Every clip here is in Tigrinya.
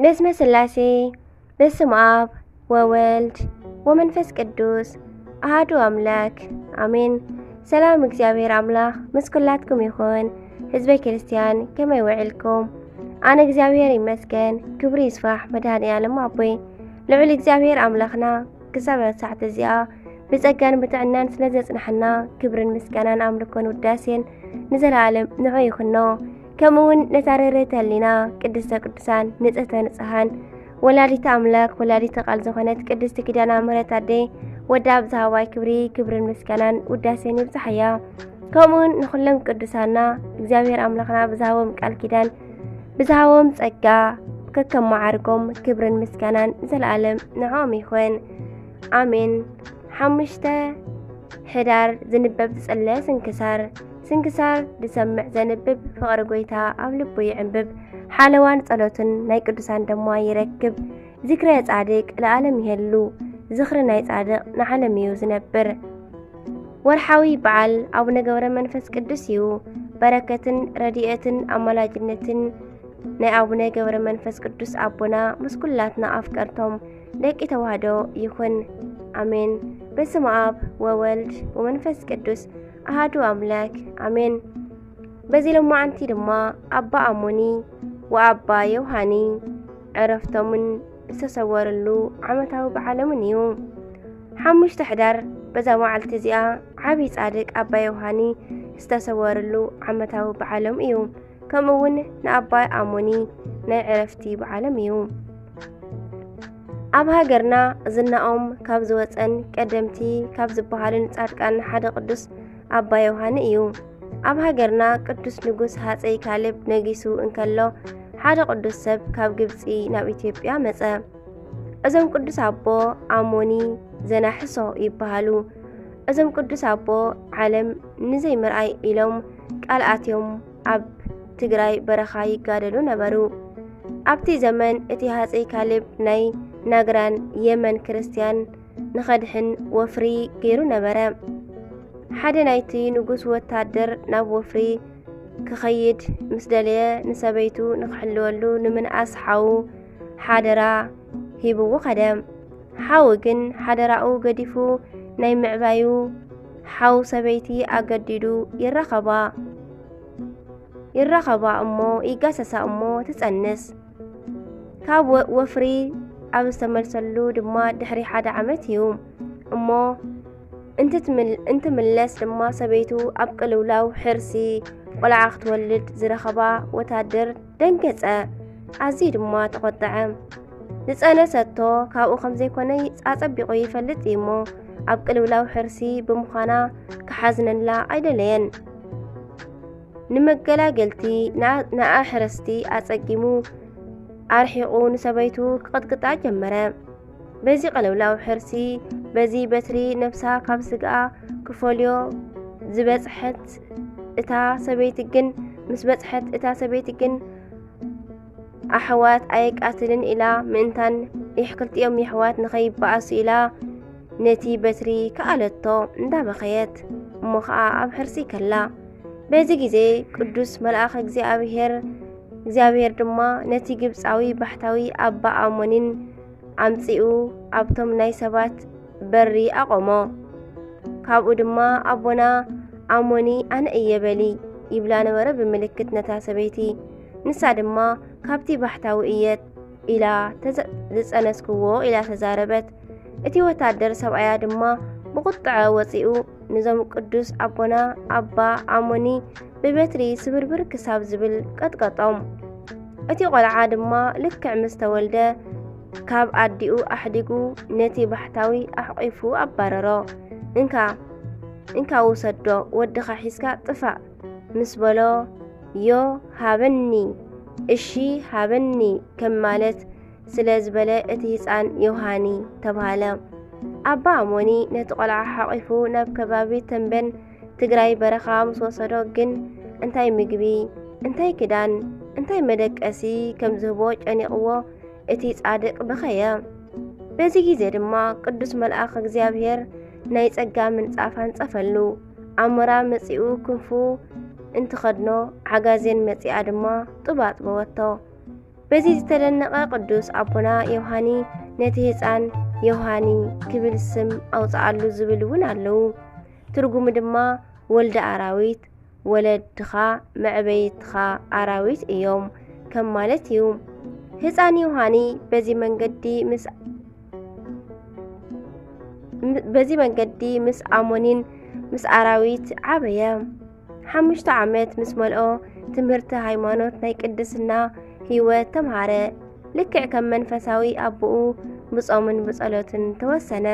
በስመ ስላሴ፣ በስም ኣብ ወወልድ ወመንፈስ ቅዱስ ኣሃዱ ኣምላክ ኣሜን። ሰላም እግዚኣብሔር ኣምላኽ ምስ ኩላትኩም ይኹን። ህዝበ ክርስቲያን ከመይ ውዕልኩም? ኣነ እግዚኣብሔር ይመስገን፣ ክብሪ ይስፋሕ መድኃኔ ዓለም ኣቦይ። ልዑል እግዚኣብሔር ኣምላኽና ክሳብ ሳዕቲ እዚኣ ብጸጋን ብጥዕናን ስለ ዘጽንሐና ክብርን ምስጋናን ኣምልኮን ውዳሴን ንዘለኣለም ንዑ ይኹኖ። ከምኡ እውን ነታ ርህርህተ ህሊና ቅድስተ ቅዱሳን ንጽህተ ንጽሃን ወላዲተ ኣምላክ ወላዲተ ቃል ዝኾነት ቅድስቲ ኪዳነ ምሕረት ኣደይ ወዳ ኣብ ዝሃባይ ክብሪ ክብርን ምስጋናን ውዳሴን ይብጽሓያ። ከምኡውን ንኹሎም ቅዱሳና እግዚኣብሔር ኣምላኽና ብዝሃቦም ቃል ኪዳን ብዝሃቦም ጸጋ ከከም መዓርጎም ክብርን ምስጋናን ዘለኣለም ንዕኦም ይኹን። ኣሜን። ሓሙሽተ ሕዳር ዝንበብ ዝጸለ ስንክሳር። ስንክሳር ዝሰምዕ ዘንብብ ፍቕሪ ጎይታ ኣብ ልቡ ይዕንብብ። ሓለዋን ጸሎትን ናይ ቅዱሳን ደማ ይረክብ። ዝክረ ጻድቅ ለዓለም ይሄሉ። ዝኽሪ ናይ ጻድቅ ንዓለም እዩ ዝነብር። ወርሓዊ በዓል ኣቡነ ገብረ መንፈስ ቅዱስ እዩ። በረከትን ረድኤትን ኣማላጅነትን ናይ ኣቡነ ገብረ መንፈስ ቅዱስ ኣቦና ምስ ኩላትና ኣፍቀርቶም ደቂ ተዋህዶ ይኹን። ኣሜን። በስመ ኣብ ወወልድ ወመንፈስ ቅዱስ ኣሃዱ ኣምላክ ኣሜን። በዚ ሎማዓንቲ ድማ ኣባ ኣሞኒ ወኣባ ዮሃኒ ዕረፍቶምን ዝተሰወርሉ ዓመታዊ በዓሎምን እዩ። ሓሙሽተ ሕዳር በዛ መዓልቲ እዚኣ ዓብዪ ጻድቅ ኣባ ዮሃኒ ዝተሰወርሉ ዓመታዊ በዓሎም እዩ። ከምኡ እውን ንኣባ ኣሞኒ ናይ ዕረፍቲ በዓሎም እዩ። ኣብ ሃገርና ዝናኦም ካብ ዝወጸን ቀደምቲ ካብ ዝበሃሉን ጻድቃን ሓደ ቅዱስ ኣባ ዮሃኒ እዩ። ኣብ ሃገርና ቅዱስ ንጉስ ሃጸይ ካሌብ ነጊሱ እንከሎ ሓደ ቅዱስ ሰብ ካብ ግብጺ ናብ ኢትዮጵያ መጸ። እዞም ቅዱስ ኣቦ ኣሞኒ ዘናሕሶ ይበሃሉ። እዞም ቅዱስ ኣቦ ዓለም ንዘይምርኣይ ኢሎም ቃል ኣትዮም ኣብ ትግራይ በረኻ ይጋደሉ ነበሩ። ኣብቲ ዘመን እቲ ሃጸይ ካሌብ ናይ ናግራን የመን ክርስትያን ንኸድሕን ወፍሪ ገይሩ ነበረ። ሓደ ናይቲ ንጉስ ወታደር ናብ ወፍሪ ክኸይድ ምስ ደለየ ንሰበይቱ ንኽሕልወሉ ንምንኣስ ሓዉ ሓደራ ሂብዎ ኸደ። ሓው ግን ሓደራኡ ገዲፉ ናይ ምዕባዩ ሓው ሰበይቲ ኣገዲዱ ይራኸባ ይራኸባ እሞ ይጋሰሳ እሞ ትጸንስ። ካብ ወ- ወፍሪ ኣብ ዝተመልሰሉ ድማ ድሕሪ ሓደ ዓመት እዩ እሞ እንትትምል- እንትምለስ ድማ ሰበይቱ ኣብ ቅልውላው ሕርሲ ቆልዓ ክትወልድ ዝረኸባ ወታደር ደንገጸ፣ ኣዝዩ ድማ ተቖጠዐ። ዝጸነሰቶ ካብኡ ከም ዘይኮነ ኣጸቢቑ ይፈልጥ እዩ እሞ ኣብ ቅልውላው ሕርሲ ብምዃና ክሓዝነላ ኣይደለየን። ንመገላገልቲ ንኣ- ንኣሕረስቲ ኣጸጊሙ ኣርሒቑ ንሰበይቱ ክቕጥቅጣ ጀመረ። በዚ ቅልውላው ሕርሲ በዚ በትሪ ነብሳ ካብ ስግኣ ክፈልዮ ዝበጽሐት እታ ሰበይቲ ግን ምስ በጽሐት እታ ሰበይቲ ግን ኣሕዋት ኣየቃትልን ኢላ ምእንታን የሕክልቲኦም የሕዋት ንኸይበኣሱ ኢላ ነቲ በትሪ ከኣለቶ እንዳበኸየት እሞ ኸኣ ኣብ ሕርሲ ከላ። በዚ ግዜ ቅዱስ መልኣኽ እግዚኣብሔር እግዚኣብሔር ድማ ነቲ ግብጻዊ ባሕታዊ ኣባ ኣሞኒን ኣምጺኡ ኣብቶም ናይ ሰባት በሪ ኣቆሞ። ካብኡ ድማ ኣቦና ኣሞኒ ኣነ እየ በሊ ይብላ ነበረ ብምልክት ነታ ሰበይቲ። ንሳ ድማ ካብቲ ባሕታዊ እየ ኢላ ተዘ- ዝጸነስክዎ ኢላ ተዛረበት። እቲ ወታደር ሰብኣያ ድማ ብቁጥዐ ወጺኡ ንዞም ቅዱስ ኣቦና ኣባ ኣሞኒ ብበትሪ ስብርብር ክሳብ ዝብል ቀጥቀጦም። እቲ ቆልዓ ድማ ልክዕ ምስ ተወልደ ካብ ኣዲኡ ኣሕዲጉ ነቲ ባሕታዊ ኣሕቂፉ ኣባረሮ። እንካ እንካ ውሰዶ ወድኻ ሒዝካ ጥፋእ ምስ በሎ ዮ ሃበኒ እሺ ሃበኒ ከም ማለት ስለ ዝበለ እቲ ህፃን ዮሃኒ ተባሃለ። ኣባ ኣሞኒ ነቲ ቆልዓ ሓቒፉ ናብ ከባቢ ተምቤን ትግራይ በረኻ ምስ ወሰዶ ግን እንታይ ምግቢ፣ እንታይ ክዳን፣ እንታይ መደቀሲ ከም ዝህቦ ጨኒቕዎ እቲ ጻድቕ በኸየ። በዚ ግዜ ድማ ቅዱስ መልኣኽ እግዚኣብሔር ናይ ጸጋ ምንጻፍ ኣንጸፈሉ። ኣሞራ መጺኡ ክንፉ እንትኸድኖ ዓጋዜን መጺኣ ድማ ጡብ ኣጥበወቶ። በዚ ዝተደነቐ ቅዱስ ኣቦና ዮሃኒ ነቲ ህፃን ዮሃኒ ክብል ስም ኣውፅኣሉ ዝብል እውን ኣለዉ። ትርጉሙ ድማ ወልደ ኣራዊት፣ ወለድኻ መዕበይትኻ ኣራዊት እዮም ከም ማለት እዩ። ህፃን ዮሃኒ በዚ መንገዲ ምስ በዚ መንገዲ ምስ ኣሞኒን ምስ ኣራዊት ዓበየ። ሓሙሽተ ዓመት ምስ መልኦ ትምህርቲ ሃይማኖት ናይ ቅድስና ህይወት ተምሃረ። ልክዕ ከም መንፈሳዊ ኣቦኡ ብጾምን ብጸሎትን ተወሰነ።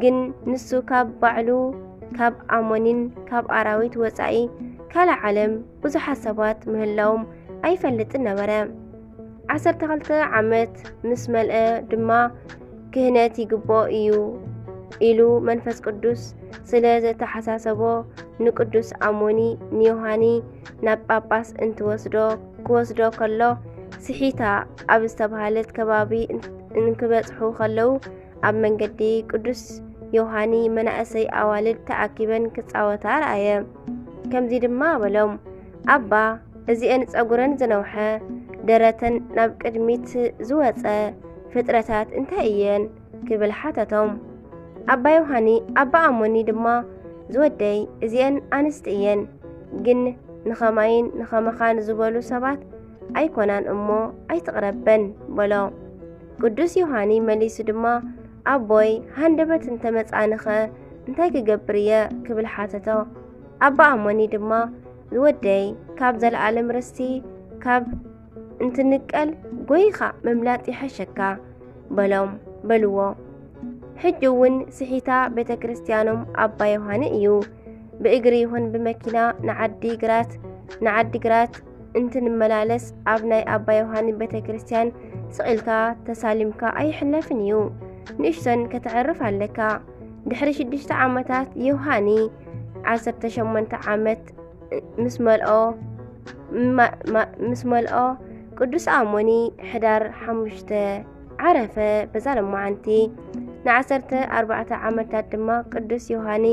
ግን ንሱ ካብ ባዕሉ ካብ ኣሞኒን ካብ ኣራዊት ወጻኢ ካልእ ዓለም ብዙሓት ሰባት ምህላዎም ኣይፈልጥን ነበረ። ዓሰርተ ክልተ ዓመት ምስ መልአ ድማ ክህነት ይግብኦ እዩ ኢሉ መንፈስ ቅዱስ ስለ ዘተሓሳሰቦ ንቅዱስ ኣሞኒ ንዮሃኒ ናብ ጳጳስ እንትወስዶ ክወስዶ ከሎ ስሒታ ኣብ ዝተባህለት ከባቢ እንክበጽሑ ከለዉ ኣብ መንገዲ ቅዱስ ዮሃኒ መናእሰይ ኣዋልድ ተኣኪበን ክጻወታ ረኣየ። ከምዚ ድማ በሎም፣ ኣባ፣ እዚኤን ጸጉረን ዝነውሐ፣ ደረተን ናብ ቅድሚት ዝወጸ ፍጥረታት እንታይ እየን? ክብል ሓተቶም። ኣባ ዮሃኒ ኣባ ኣሞኒ ድማ፣ ዝወደይ፣ እዚኤን ኣንስቲ እየን፣ ግን ንኸማይን ንኸመኻን ዝበሉ ሰባት ኣይኮናን እሞ ኣይትቕረበን በሎ። ቅዱስ ዮሃኒ መሊሱ ድማ፣ ኣቦይ፣ ሃንደበት እንተመጻንኸ እንታይ ክገብር እየ? ክብል ሓተቶ። ኣባ ኣሞኒ ድማ፣ ዝወደይ፣ ካብ ዘለኣለም ርስቲ ካብ እንትንቀል ጎይኻ ምምላጥ ይሐሸካ በሎም በልዎ። ሕጂ እውን ስሒታ ቤተ ክርስቲያኖም ኣባ ዮሃኒ እዩ። ብእግሪ ይኹን ብመኪና ንዓዲ ግራት ንዓዲ ግራት እንትንመላለስ ኣብ ናይ ኣባ ዮሃኒ ቤተ ክርስቲያን ስቕ ኢልካ ተሳሊምካ ኣይሕለፍን እዩ። ንእሽቶን ከተዕርፍ ኣለካ። ድሕሪ ሽዱሽተ ዓመታት ዮሃኒ ዓሰርተ ሸሞንተ ዓመት ምስ መልኦ ምስ መልኦ ቅዱስ ኣሞኒ ሕዳር ሓሙሽተ ዓረፈ። በዛ ለማዓንቲ ንዓሰርተ ኣርባዕተ ዓመታት ድማ ቅዱስ ዮሃኒ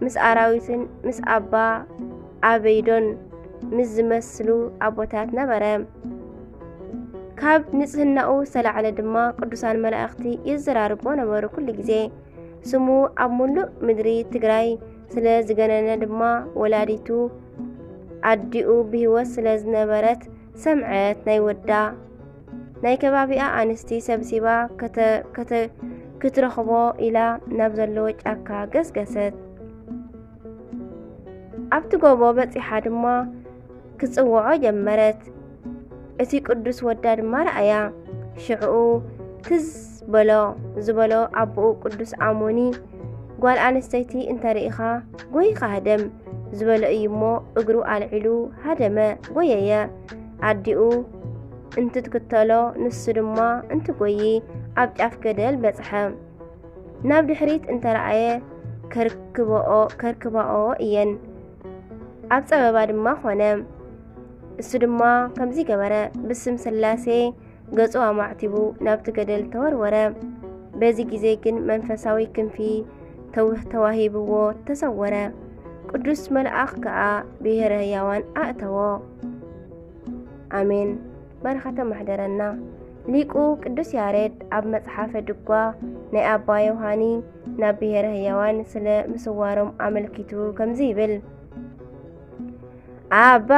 ምስ ኣራዊትን ምስ ኣባ ኣበይዶን ምስ ዝመስሉ ኣቦታት ነበረ። ካብ ንጽህናኡ ዝተላዕለ ድማ ቅዱሳን መላእኽቲ ይዘራርቦ ነበሩ ኩሉ ግዜ። ስሙ ኣብ ሙሉእ ምድሪ ትግራይ ስለ ዝገነነ ድማ ወላዲቱ ኣዲኡ ብህይወት ስለ ዝነበረት ሰምዐት ናይ ወዳ ናይ ከባቢኣ ኣንስቲ ሰብሲባ ክትረኽቦ ኢላ ናብ ዘለዎ ጫካ ገስገሰት። ኣብቲ ጎቦ በጺሓ ድማ ክጽውዖ ጀመረት። እቲ ቅዱስ ወዳ ድማ ረኣያ። ሽዕኡ ትዝ በሎ ዝበሎ ኣቦኡ ቅዱስ ኣሞኒ፣ ጓል ኣንስተይቲ እንተርኢኻ ጎይኻ ህደም ዝበሎ እዩ እሞ እግሩ ኣልዒሉ ሃደመ፣ ጎየየ። ኣዲኡ እንትትክተሎ ንሱ ድማ እንትጎዪ ኣብ ጫፍ ገደል በጽሐ። ናብ ድሕሪት እንተረኣየ ከርክባኦ እየን። ኣብ ጸበባ ድማ ኾነ። እሱ ድማ ከምዚ ገበረ፣ ብስም ስላሴ ገጹ ኣማዕቲቡ ናብቲ ገደል ተወርወረ። በዚ ግዜ ግን መንፈሳዊ ክንፊ ተዋሂብዎ ተሰወረ። ቅዱስ መልኣኽ ከኣ ብሄረ ህያዋን ኣእተዎ። ኣሜን። በረኸቶም ኣሕደረና። ሊቁ ቅዱስ ያሬድ ኣብ መጽሓፈ ድጓ ናይ ኣባ ዮሃኒ ናብ ብሄረ ህያዋን ስለ ምስዋሮም ኣመልኪቱ ከምዚ ይብል። ኣባ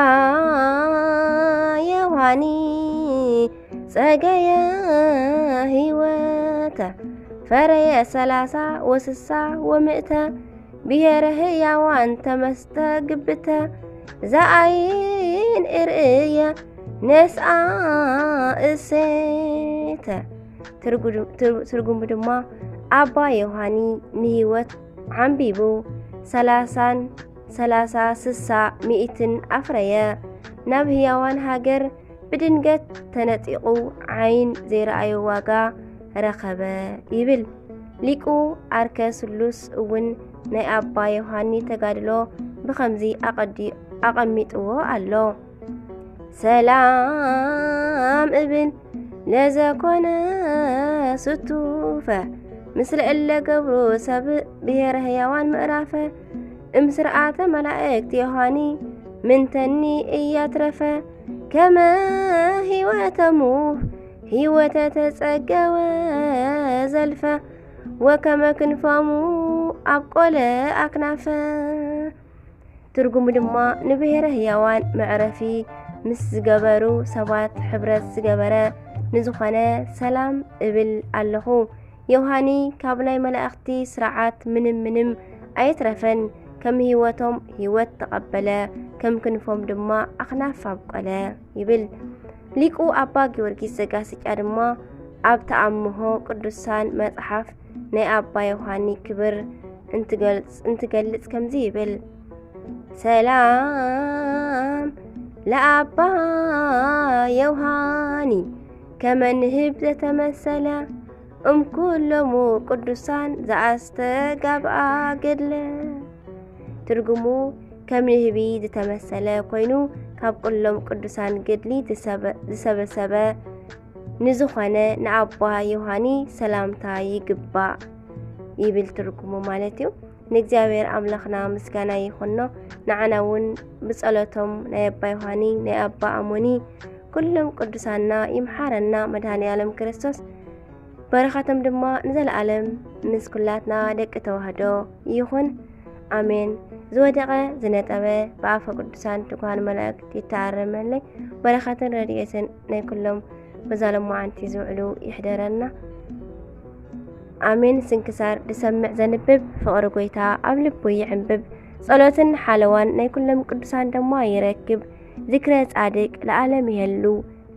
ዮሃኒ ጸገየ ህይወተ ፈረየ ሰላሳ ወስሳ ወምእተ ብሄረ ህያዋን ተመስተ ግብተ ዘኣይን እርእየ ነስኣ እሴተ። ትርጉሙ ድማ ኣባ ዮሃኒ ንህይወት ዓንቢቡ ሰላሳን ሰላሳ ስሳ ሚእትን ኣፍረየ። ናብ ህያዋን ሃገር ብድንገት ተነጢቑ ዓይን ዘይረኣዮ ዋጋ ረኸበ ይብል። ሊቁ ኣርከ ስሉስ እውን ናይ ኣባ ዮሃኒ ተጋድሎ ብኸምዚ ኣቐዲ- ኣቐሚጥዎ ኣሎ። ሰላም እብል ለዘኮነ ስቱፈ ምስለ እለ ገብሩ ሰብ ብሄረ ህያዋን ምእራፈ እምስርዓተ መላእክት ዮሃኒ ምንተኒ እያትረፈ ከመ ህይወተሙ ህይወተ ተጸገወ ዘልፈ ወከመ ክንፎሙ ኣብቆለ ኣክናፈ። ትርጉሙ ድማ ንብሔረ ህያዋን መዕረፊ ምስ ዝገበሩ ሰባት ሕብረት ዝገበረ ንዝኾነ ሰላም እብል ኣለኹ። ዮሃኒ ካብ ናይ መላእኽቲ ስርዓት ምንም ምንም ኣይትረፈን። ከም ህይወቶም ህይወት ተቐበለ፣ ከም ክንፎም ድማ ኣኽናፍ ኣብቆለ ይብል። ሊቁ ኣባ ጊዮርጊስ ዘጋስጫ ድማ ኣብ ተኣምሆ ቅዱሳን መጽሓፍ ናይ ኣባ ዮሃኒ ክብር እንትገልጽ እንትገልጽ ከምዚ ይብል። ሰላም ለኣባ ዮሃኒ ከመ ንህብ ዘተመሰለ እምኩሎሙ ቅዱሳን ዘኣስተጋብኣ ገድለ። ትርጉሙ ከም ንህቢ ዝተመሰለ ኮይኑ ካብ ኩሎም ቅዱሳን ገድሊ ዝሰበ- ዝሰበሰበ ንዝኾነ ንኣባ ዮሃኒ ሰላምታ ይግባእ ይብል ትርጉሙ ማለት እዩ። ንእግዚኣብሔር ኣምላኽና ምስጋና ይኹኖ። ንዓና እውን ብጸሎቶም ናይ ኣባ ዮሃኒ ናይ ኣባ ኣሞኒ ኩሎም ቅዱሳና ይምሓረና መድኃኔ ዓለም ክርስቶስ። በረኸቶም ድማ ንዘለዓለም ምስ ኩላትና ደቂ ተዋህዶ ይኹን። ኣሜን። ዝወደቐ ዝነጠበ ብኣፈ ቅዱሳን ትጉሃን መላእክት ይተኣረመለይ። በረኸትን ረድኤትን ናይ ኩሎም በዛ ሎማዓንቲ ዝውዕሉ ይሕደረና። ኣሜን። ስንክሳር ዝሰምዕ ዘንብብ ፍቕሪ ጎይታ ኣብ ልቡ ይዕንብብ። ጸሎትን ሓለዋን ናይ ኩሎም ቅዱሳን ድማ ይረክብ። ዝክረ ጻድቅ ለዓለም ይሄሉ።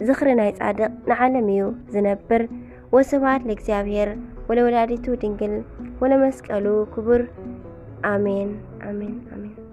ዝኽሪ ናይ ጻድቅ ንዓለም እዩ ዝነብር። ወስብሐት ለእግዚኣብሔር ወለወላዲቱ ድንግል ወለመስቀሉ ክቡር። ኣሜን፣ ኣሜን፣ ኣሜን።